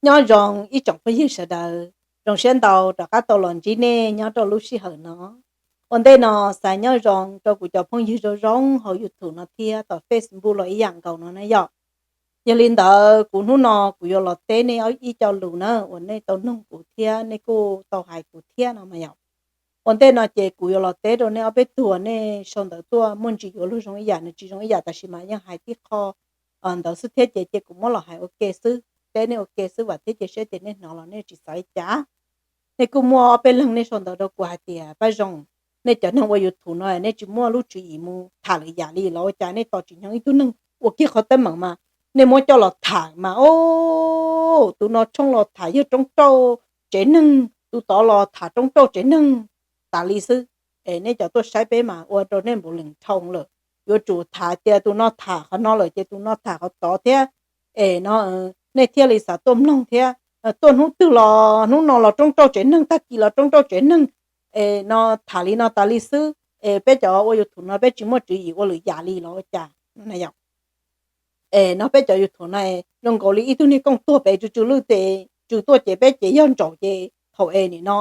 Nyob zoo ib tsoom phooj ywg sawv daws, zoo siab ntau rov qab tau los ntsib nej nyob rau lub sij hawm no. Ua ntej no xav nyob zoo rau kuv cov phooj ywg zoo zoo hauv YouTube no thiab tom Facebook los ib yam nkaus no na yom. Yog li ntawd kuv hnub no kuv yuav los teb nej ib co lus na uas nej tau noog kuv thiab nej kuj tau hais kuv thiab no mas yom. Ua ntej no ces kuv yuav los teb rau nej ob peb tug uas nej sau ntawv tuaj muaj ntsis yuav luag zoo ib yam nws tsis zoo ib yam tab sis mas yeej hais tib qho ntawd xwb thiab ces ces kuv muab los hais ua ke xwb, teb nej ua ke xwb vam thiab cia siab tias nej hnov los nej tsis xav li cas. Nej kuj muaj ob peb leeg nej sau ntawv rau kuv hais tias Paj Zoo, nej cov neeg ua YouTube no nej tsis muaj lub tswv yim mus tham lwm yam li los ua cas nej tos tsis nyoog ib tug neeg ua kiag qhov teeb meem mas nej muab coj los tham mas o, tus no tshooj los tham yawg roob rauj tsev neeg, tus tod los tham roob rauj tsev neeg tas li xwb. Es nej cov tuaj saib peb mas ua rau nej npaum lees dhau lawm. Yuav tsum tham tias tus no tham qhov no lawm ces tus no tham qhov tod thiab. Es no nej thiaj li xav tuaj mloog thiab. Tuaj hnub twg los hnub no los roob rauj tsev neeg, tag kis los roob rauj tsev neeg. Es no tham li no tas li xwb es peb cov ua YouTube no peb tsis muaj tswv yim ua lwm yam li los ua cas no na yom. Es no peb cov YouTube no zoo nkaus li ib tug niag kooj tuag pem tsw tsw lwj ces tsw tuaj ces peb ces yog ntsaum ces thaum es nim no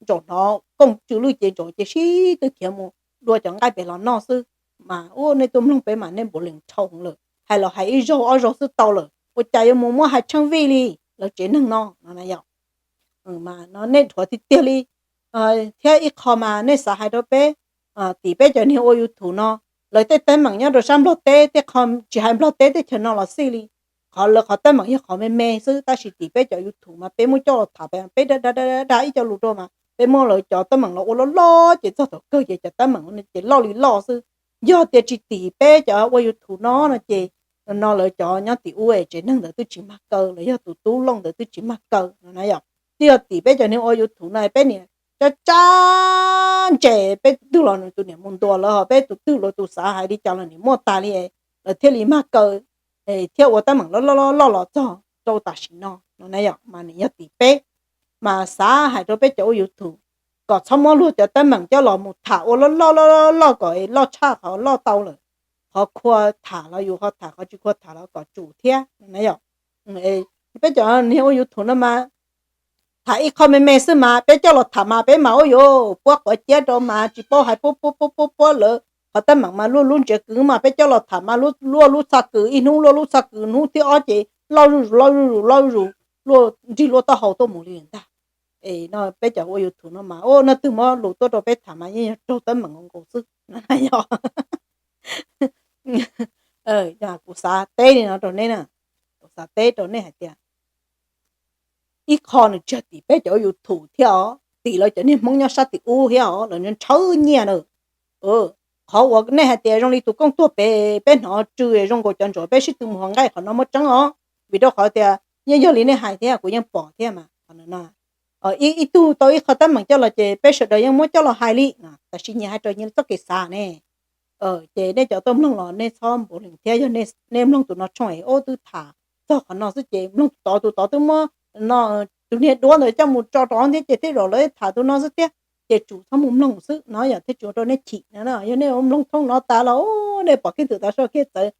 ntsaum hnov kooj tsw lwj ces ntsaum ces sib tw khiav mus dua cov nqaij pem los noj xwb. Mas ua nej tuaj mloog peb mas nej npaum lees dhau lawm, hais los hais ib zaug ob zaug xwb tau lawm ua cas yuav mus muab hais tsheej vij li lawv tsev neeg no no na yom. Mas no nej dhuav tiag tiag li. Thiab ib qho mas nej xav hais rau peb, tim peb cov niag ua YouTube no, lawv tej teeb meem nyob rau sab Nplog teb, tej qho tsis hais Nplog teb teb chaws no los xij li, qhov lawv qhov teeb meem yog qhov me me xwb tab sis tim peb cov YouTube mas peb muab coj los tham peb da da da ib co lus rau mas peb muab lawv cov teeb meem los ua loj loj ces txog thaum kawg ces cov teeb meem ces loj li loj xwb. Yog tias tsis tim peb cov ua YouTube no no ces no lawv cov nyob tim ub tsev neeg ntawd twb tsis mag kaw los yog tus tub Looj ntawd twb tsis mag kaw no na yom. Twb yog tim peb cov niag ua YouTube no peb niam tsab tsab ntse, peb tus twg los nws tus niam mus ntuas lawv, ho peb tus twg los tus xav hais li cas los niam muaj tas li, lawv thiaj li mag kaw thiab ua teeb meem loj loj loj los txog rau tam sim no no na yom. Mas nws yog tim peb, mas xav hais rau peb cov ua YouTube kom txhob muab luag cov teeb meem coj los mus tham ua loj loj loj loj kom loj tshaj qhov loj tau lawm. Qhov khua tham los yus ho tham, qhov tsis khua tham los kom tsum thiab no na yom. Peb cov niag ua YouTube no mas tham ib qho me me xwb mas peb coj los tham mas peb mas ua yuav puab quav ciab rau mas tsis paub hais puab puab puab puab puab lawv qhov teeb meem mas luaj lub ntsiab kwv mas peb coj los tham mas luaj lub txha kwv, ib hnub luaj lub txha kwv, hnub thib ob ces loj zuj zus loj zuj zus loj zuj zus, luaj nrig luaj taub hau tuaj mus li ntag. Es no peb cov ua YouTube no mas ua leej twg muab lus tuaj rau peb tham mas yeej yog raug teeb meem nkaus xwb no na yom. Kuv xav teb li no rau nej na, kuv xav teb rau nej hais tias ib qho nws tsis yog tim peb cov ua YouTube thiab os, tim lawv cov niag Hmoob nyob sab tim ub thiab os, lawv ntshaw nyiaj na. Qhov uas nej hais tias zoo li tus kooj tuag pem peb hnov tsw zoo nkaus cov ntsaum peb sib tw mus hauv nqaij, qhov no muaj tseeb os. Vim rau qhov tias yeej yog li nej hais thiab kuv yeej pom thiab mas. Ib tug tau ib qho teeb meem coj los ces peb sawv daws yeej muab coj los hais li, tab sis nyias hais raws nyias txoj kev xav ne. Ces nej cov tuaj mloog los nej txhob npaum lees thiab, yog nej mloog tus no tshooj es ub twb tham txog qhov no xwb ces mloog tus tod, tus tod twb muab no tus niag duab ntawd coj mus tso rau thiab ces tej zaum lawv tham tus no xwb thiab. Ces tsum txhob mus mloog xwb no yom, thiaj tsis ua rau nej chim no. Yog nej mloog thoob no tas los nej pom kiag tus tod sau kiag txawv,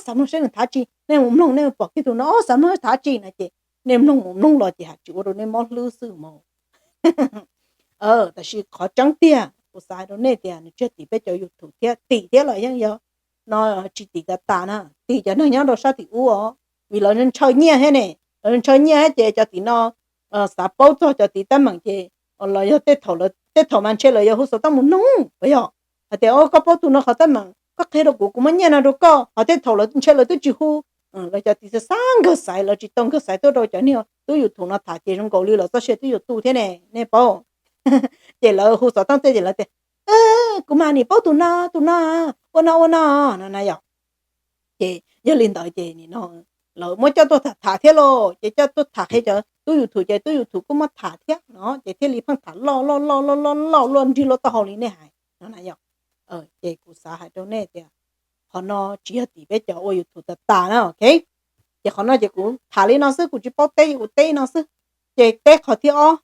xav mloog seb nws tham tsi, nej mus mloog nej pom kiag tus no xav mloog tham tsi no ces nej mloog mus mloog los ces ha tsis ua rau nej mob hlwb xwb mas. Tab sis qhov tseeb tiag kuv xav hais rau nej tias nws tsis yog tim peb cov YouTube thiab, tim thiab los yeej yog no tsis tim tas tas na, tim cov neeg nyob rau sab tim ub os. Vim lawv ntshaw nyiaj thiab ne, lawv ntshaw nyiaj thiab ces cov tim no xav paub txog cov tim teeb meem ces los yog tej thaum, tej thaum mas ntshe lawv yuav hu xov tooj mus nug puas yog, hais tias koj paub tus no qhov teeb meem koj qhia rau kuv, kuv muab nyiaj no rau koj, ho tej thaum lawv ntshe lawv twb tsis hu. Lawv cov tim xav nkawg xaiv, lawv tsis tau nkawg xaiv tuaj rau cov niag tub YouTube no tham ces zoo nkaus li lawv txoj sia twb yuav tu thiab ne, nej paub. Ces lawv hu xov tooj tej ces lawv tias kuv mas nim paub tus no tus no ua no ua no no na yom. Ces yog li ntawd ces nim no lawv muab coj tuaj tham tham thiab lauj, ces coj tuaj tham qhia cov tub YouTube ces tub YouTube kuj muab tham thiab no ces thiaj li pheej tham loj loj loj loj loj loj luaj nrig luaj taub hau li nej hais no na yom. Ces kuv xav hais rau nej tias qhov no tsis yog tim peb cov ua YouTube tas tas na, ok. Ces qhov no ces kuv tham li no xwb, kuv tsis paub teb ces kuv teb li no xwb. Ces teb qhov thib ob,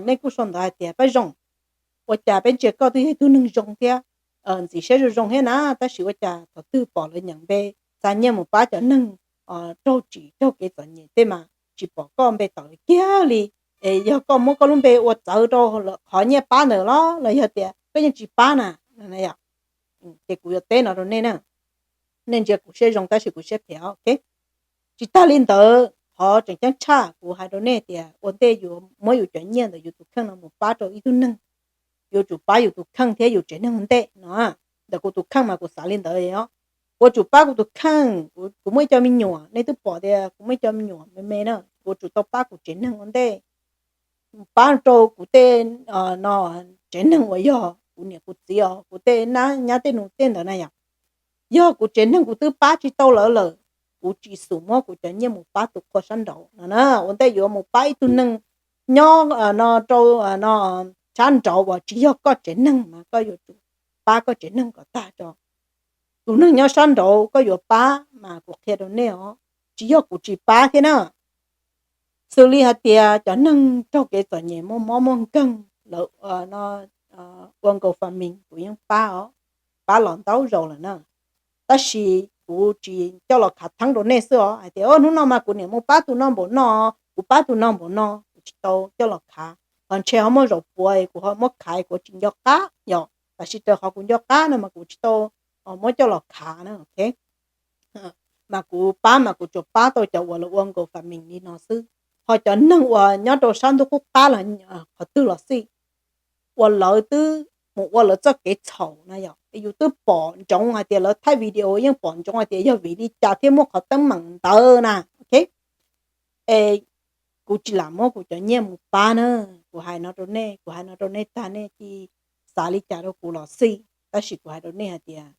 nej kuj sau ntawv hais tias Paj Zoo, ua cas peb ntsia koj twb yog ib tug neeg zoo thiab ntxim siab zoo zoo thiab na, tab sis ua cas thaum twg pom lawv nyeem npe xa nyiaj mus pab cov neeg raug tsim raug kev txom nyem tej mas tsis pom koj npe tawm kiag li. Es yog koj muab koj lub npe ua txawv rau qhov nyiaj pab ntawd los, los yog tias koj yeej tsis pab na? Ces kuv yuav teb no rau nej na, nej ntsia kuv siab zoo tab sis kuv siab phem, ok? Tsis tag li ntawd, qhov tseem ceeb tshaj kuv hais rau nej tias ua ntej yuav muab yus cov nyiaj ntawm yus tus kheej no mus pab rau ib tug neeg, yuav tsum pab yus tus kheej thiab yus tsev neeg ua ntej no. Ntawm kuv tus kheej mas kuv xav li ntawd os. Kuv yuav tsum pab kuv tus kheej. Kuv muaj ib co me nyuam, nej twb pom tias kuv muaj ib co me nyuam me me na, kuv yuav tsum tau pab kuv tsev neeg ua ntej, pab rau kuv tej, no, tsev neeg uas yog kuv niam kuv txiv os, kuv tej nyab tej nus tej ntawd na yom. Yog kuv tsev neeg kuv twb pab tsis tau lawv lawm, kuv tsis xum muab kuv cov nyiaj mus pab tus qhua sab nraud no na. Ua ntej yuav mus pab ib tug neeg nyob no rau sab nraud uas tsis yog koj tsev neeg mas koj yuav tsum pab koj tsev neeg kom tag tso. Tus neeg nyob sab nraud koj yuav pab mas kuv qhia rau nej os, tsis yog kuv tsis pab thiab na. Xws li hais tias cov neeg raug kev txom nyem muaj mob muaj nkeeg, lawv ua nkaus fam mis kuv yeej pab os, pab los ntau zaus lawm na. Tab sis kuv tsis coj los khav theeb rau nej xwb os, hais tias hnub no mas kuv niam mus pab tus no npaum no, kuv pab tus no npaum no, kuv tsis tau coj los khav. Ho ntshe ho muaj zaus puav kuv ho muab khav kuv tsis nco qab yom, tab sis raws qhov kuv nco qab no mas kuv tsis tau muab coj los khav na, ok? Mas kuv pab mas kuv tsuas pab tau cov uas lawv ua nkaus fam mis li no xwb. Ho cov neeg uas nyob rau sab ntuj qub qab los qhov twg los xij, uas lawv twb mus ua lawv txoj kev txhaum na yom, yus twb pom ntsoov hais tias lawv thaij video yeej pom ntsoov hais tias yog vim li cas thiaj muaj qhov teeb meem ntawd na, ok? Es kuv tsis lam muab kuv cov nyiaj mus pab na. Kuv hais no rau nej, kuv hais no rau nej tag nej cia xav li cas rau kuv los xij, tab sis kuv hais rau nej hais tias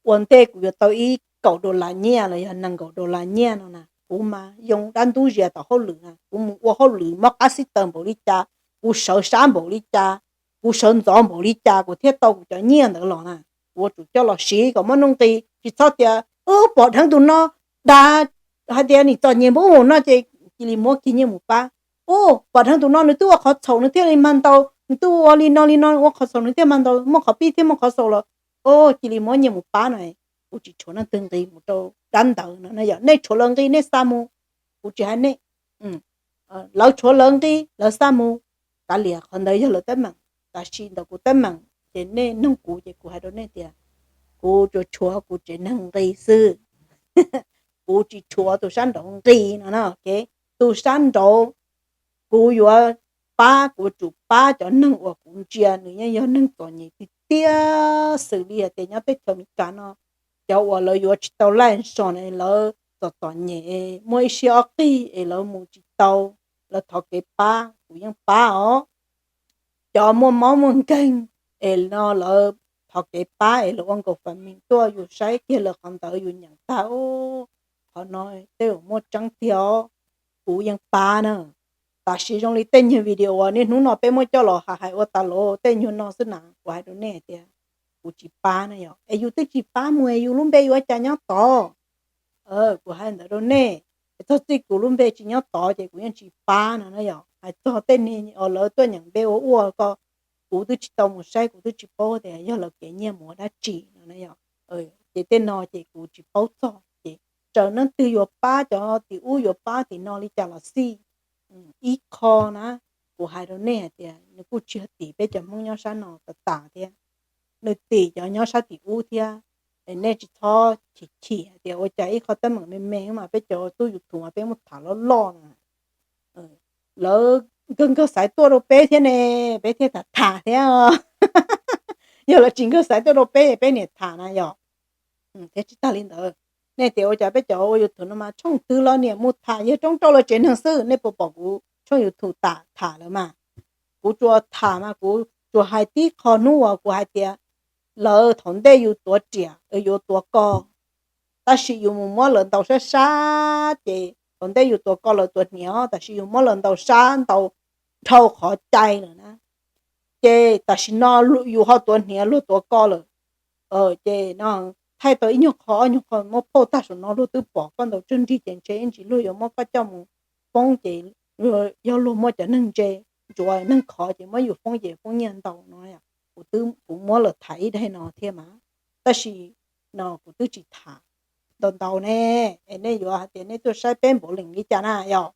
ua ntej kuv yuav tau ib kaum dollar nyiaj los yog nees nkaum dollar nyiaj no na, kuv mas yoo dab ntub zias tom hauj lwm na, kuv mus ua hauj lwm mob qab xib taws npaum li cas, kuv sawv sab npaum li cas, kuv sawv ntxov npaum li cas kuv thiaj tau kuv cov nyiaj ntawd los na. Kuv yuav tsum coj los siv kom muaj nuj nqis, tsis txhob tias pom dheev tus no dag hais tias nim txom nyem npaum no ces cia li muab kiag nyiaj mus pab. Pom dheev tus no nws twb ua qhov txhaum nws thiaj li mag ntau, nws twb ua li no li no ua qhov txhaum nws thiaj mag ntau, muaj qhov pib thiab muaj qhov xaus los cia li muab nyiaj mus pab no. Kuv tsis tshuav leej twg nqis mus rau dab ntawd no na yom, nej tshuav lawv nqis nej xa mus, kuv tsis hais nej. Lawv tshuav lawv nqis lawv xa mus, kav liam, qhov ntawd yog lawv teeb meem. Tab sis ntawm kuv teeb meem ces nej noog kuv ces kuv hais rau nej tias kuv tsuas tshuav kuv tsev neeg nqis xwb, kuv tsis tshuav tus sab nraud nqis no na. Tus sab nraud kuv yuav pab, kuv yuav tsum pab cov neeg uas kuv ntsia nws yeej yog neeg txom nyem tiag tiag, xws li hais tias nyob teb chaws Amelikas no, cov uas lawv yuav tsis tau laij zog na, lawv txom txom nyem, muaj ib siab ob qig es lawv mus tsis tau, lawv thov kev pab kuv yeej pab os. Cov muaj mob muaj nkeeg es no lawv thov kev pab es lawv ua nkaus fam mis tuaj, yus saib kiag lawv qhov ntawd yus nyeem tag, qhov no tej zaum muaj tseeb tiag os, kuv yeej pab na. Tab sis zoo li tej nyuag video uas niaj hnub no peb muab coj los hais hais ua tas los tej nyuag no xwb na, kuv hais rau nej hais tias kuv tsis pab na yom. Es yus twb tsis pab mus es yus lub npe yuav cas nyob tod? Kuv hais ntawd rau nej, es txog txij kuv lub npe tsis nyob tod ces kuv yeej tsis pab no na yom. Hais txog tej niag uas lawv tuaj nyeem npe ua ua ko, kuv twb tsis tau mus saib, kuv twb tsis paub tias yog lawv kev nyiaj mus ua dab tsi no na yom. Ces tej no ces kuv tsis paub txog, ces txawm leej twg yuav pab cov tim ub yuav pab tim no li cas los xij, ib qho na, kuv hais rau nej hais tias nws kuj tsis yog tim peb cov Hmoob nyob sab no tas tas thiab, nws tim cov nyob sab tim ub thiab. Es nej tsis txhob chim chim hais tias ua cas ib qho teeb meem me me mas peb cov tub YouTube mas peb muab tham loj loj na. Lawv nkawg nkawg xaiv tuaj rau peb thiab ne, peb thiaj tham tham thiab. Yog lawv tsis nkawg xaiv tuaj rau peb, peb niam tham na yom. Thiab tsis tag li ntawd, nej tias ua cas peb cov ua YouTube no mas tshooj twg los niam mus tham yawg Roob Rauj lawv tsev neeg xwb, nej puas pom kuv tshooj YouTube tham tham lawv mas? Kuv tsuas tham mas kuv tsuas hais tib qho hnub uas kuv hais tias lawv thaum ntej yus tuav riam yuav tuav ko, tab sis yus mus muab lawv ntaus sab sab ces thaum ntej yus tuav ko lawv tuav hniav, tab sis yus muab lawv ntaus sab ntaus dhau qhov cai lawm na. Ces tam sim no yus ho tuav hniav luag tuav ko lawm. Ces no thaij tau ib nyuag qho ob nyuag qho muab phauj tag saum no luag twb pom koj ntaus tsawg nrig ces ntshe ib ntsis luag yuav muab koj coj mus foob ces yog luag muaj cov neeg ntse ntsuav neeg khov ces muab yus foob ces foob nyiaj ntau no. Kuv twb kuv muab lawv tham ib daim no thiab mas, tab sis no kuv twb tsis tham ntau ntau ne, es nej yuav hais tias nej tuaj saib peb npaum leej li cas na yom.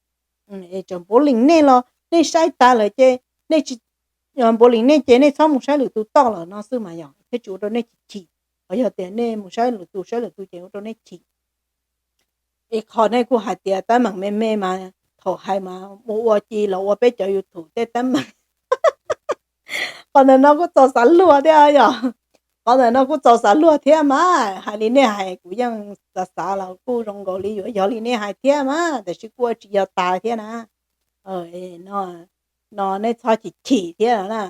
Tseem npuav lees nej los nej saib tas lawm ces nej tsis, npuav lees nej ces nej txhob mus saib lwm tus toj lawm no xwb mas yog thiaj tsis ua rau nej chim chim. Ho yog tias nej mus saib lwm tus saib lwm tus ces ua rau nej chim. Ib qho nej kuj hais tias teeb meem me me mas thaum hais mas mus ua ci los ua peb cov YouTube tej teeb meem. Qhov ntawm no kuj txaus xav luag thiab yog, qhov ntawm no kuj txaus xav luag thiab mas hais li nej hais kuv yeej xav xav los kuj zoo nkaus li yuav yog li nej hais thiab mas tiam sis kuj ua tsis yog tas thiab na. No nej txhob chim chim thiab na.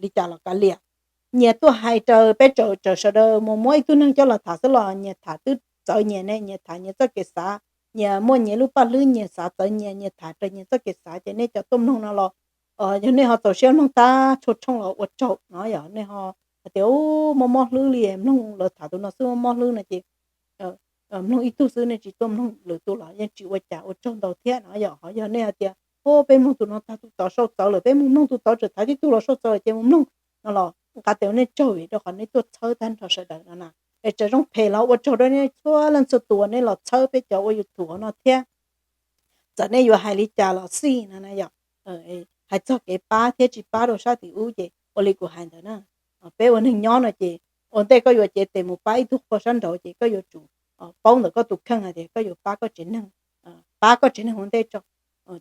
Li cas los kav liam, nyias tuaj hais raws peb tsaws sawv daws mus muab ib tug neeg coj los tham xwb los nyias tham twb txawv nyias ne, nyias tham nyias txoj kev xav, nyias muaj nyias lub paj hlwb nyias xav txawv nyias, nyias tham raws nyias txoj kev xav ces nej cov tuaj mloog no los yog nej ho txaus siab mloog tag txhua tshooj los ua tsaug no yog nej ho hais tias mob mob hlwb li mloog lawv tham tus no xwb mob mob hlwb no ces mloog ib tug xwb nej tsis tuaj mloog lwm tus los yeej tsis ua cas ua tsaug ntau thiab no yog. Ho yog nej hais tias o peb mloog tus no tag tus tod sau txawv lawm peb mus mloog tus tod tseem tham tib tug los sau txawv lawm ces mus mloog no los nqa tes ua nej tsaug vim rau qhov nej tuaj txhawb tag nrho sawv daws no na. Es tseem zoo phem los ua tsaug rau nej txhua leej txhua tus nej los txhawb peb cov ua YouTube no thiab. Txawm nej yuav hais li cas los xij no na yog, hais txog kev pab thiab tsis pab rau sab tim ub ces ua li kuv hais ntawd na, peb ua neeg nyob no ces ua ntej koj yuav cev tes mus pab ib tug qhua sab nraud ces koj yuav tsum paub ntawm koj tus kheej hais tias koj yuav pab koj tsev neeg, pab koj tsev neeg ua ntej tso.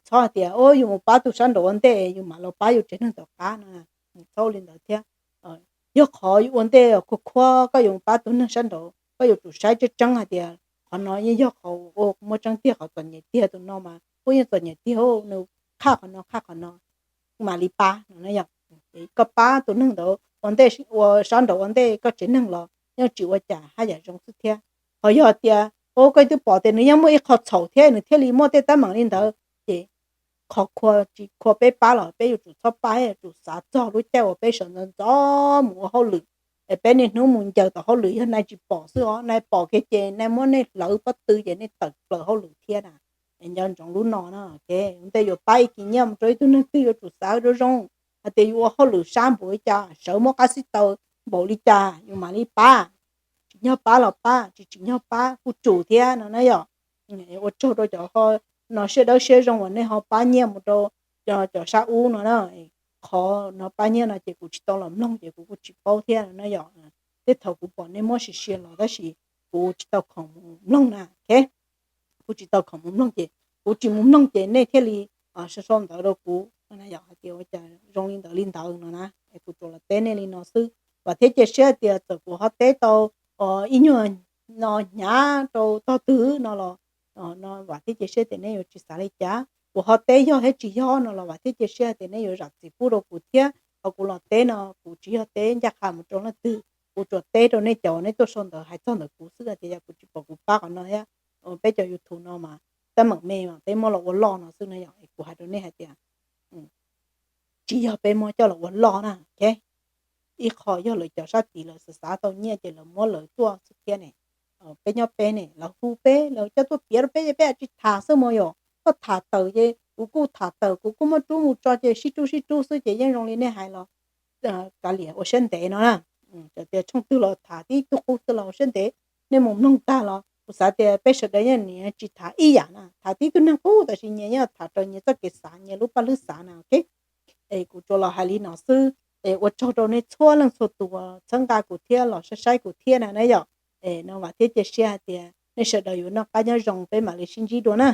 Txhob hais tias o yus mus pab tus sab nraud ua ntej yus mam los pab yus tsev neeg tom qab no, txhob ua li ntawd thiab. Yog qhov ua ntej khuav khuav koj yuav mus pab tus neeg sab nraud koj yuav tsum saib tseeb tseeb hais tias qhov no yeej yog qhov ua muaj tseeb tiag, qhov txom nyem tiag tus no mas kuj yeej txom nyem tiag, nws qhaj qhov no qhaj qhov no mam li pab no. Koj pab tus neeg ntawd ua ntej, ua sab nraud ua ntej koj tsev neeg los yeej tsis ua cas haj yam zoo xwb thiab. Ho yog tias o koj twb pom tias nws yeej muaj ib qho txhaum thiab nws thiaj li muaj tej teeb meem li ntawd ces qhov khuav tsis khuav peb pab los peb yuav tsum txhob pab, yuav tsum xav txog lub caij uas peb sawv ntxov ntxov mus ua hauj lwm, es peb niaj hnub mus ncaws tom hauj lwm yog nais tsis pom xwb os, nais pom kiag ces nais muab nej hlawv pob tw ces nej tawm plaws hauj lwm thiab na. Es nco ntsoov lub no na, ua ntej yuav pab ib kis nyiaj mus rau ib tug neeg twg yuav tsum xav zoo zoo hais tias yus ua hauj lwm sab npaum li cas, sawv muab qab xib taws npaum li cas yus mam li pab. Tsim nyog pab los pab, tsis tsim nyog pab kuj tsum thiab no na yom. Ua tsaug rau cov no siab dawb siab zoo uas nej ho pab nyiaj mus rau cov sab ub no na. Qhov no pab nyiaj no ces kuv tsis tau los mloog ces kuv kuj tsis paub thiab no na yom. Tej thaum kuv pom nej muab sia sia los tab sis kuv tsis tau khoom mus mloog na. Kuv tsis tau khoom mus mloog ces kuv tsis mus mloog ces nej thiaj li sau sau ntawv rau kuv hais tias ua cas zoo li ntawd li ntawd no na. Kuv tsuas los teb nej li no xwb, vam thiab cia siab tias txawm kuv ho teb tau ib nyuag no hnyav rau tog twg no los vam thiab cia siab tias nej yuav tsis xav li cas. Kuv ho teb yog thiab tsis yog no los vam thiab cia siab tias nej yuav zam txim pub rau kuv thiab. Ho kuv los teb no kuv tsis yog teb ncaj qha mus rau leej twg, kuv tsuas teb rau nej cov uas nej tuaj sau ntawv hais txog ntawm kuv xwb tias yog kuv tsis pom kuv pab qhov no thiab. Peb cov YouTube no mas teeb meem me mas peb muab los ua loj no xwb na yom. Kuv hais rau nej hais tias tsis yog peb muab coj los ua loj na. Ib qho yog lawv cov sab tid lawv xav xav tau nyiaj ces lawv muab lawv tuaj xwb thiab ne. Peb nyob peb ne lawv hu peb lawv coj tuaj piav rau peb ces peb tsis tham xwb mas yom. Koj tham tawm ces kuv kuj tham tawm, kuv kuj muab rub mus tso ces sib rub sib rub xwb ces yeej zoo li nej hais los kav liam ua siab ntev no na. Txawm tias tshooj twg los tham tib tug qub xwb los ua siab ntev. Nej mus mloog tag los kuv xav tias peb sawv daws yeej niaj tsis tham ib yam na, tham tib tug neeg qub tab sis nyias yeej tham raws nyias txoj kev xav nyias lub paj hlwb xav na. Es kuv tsuas los hais li no xwb, es ua tsaug rau nej txhua leej txhua tus txhawb nqa kuv thiab los saib saib kuv thiab na na yom. Es no vam thiab cia siab hais tias nej sawv daws yuav noj qab nyob zoo peb mam li sib ntsib dua na.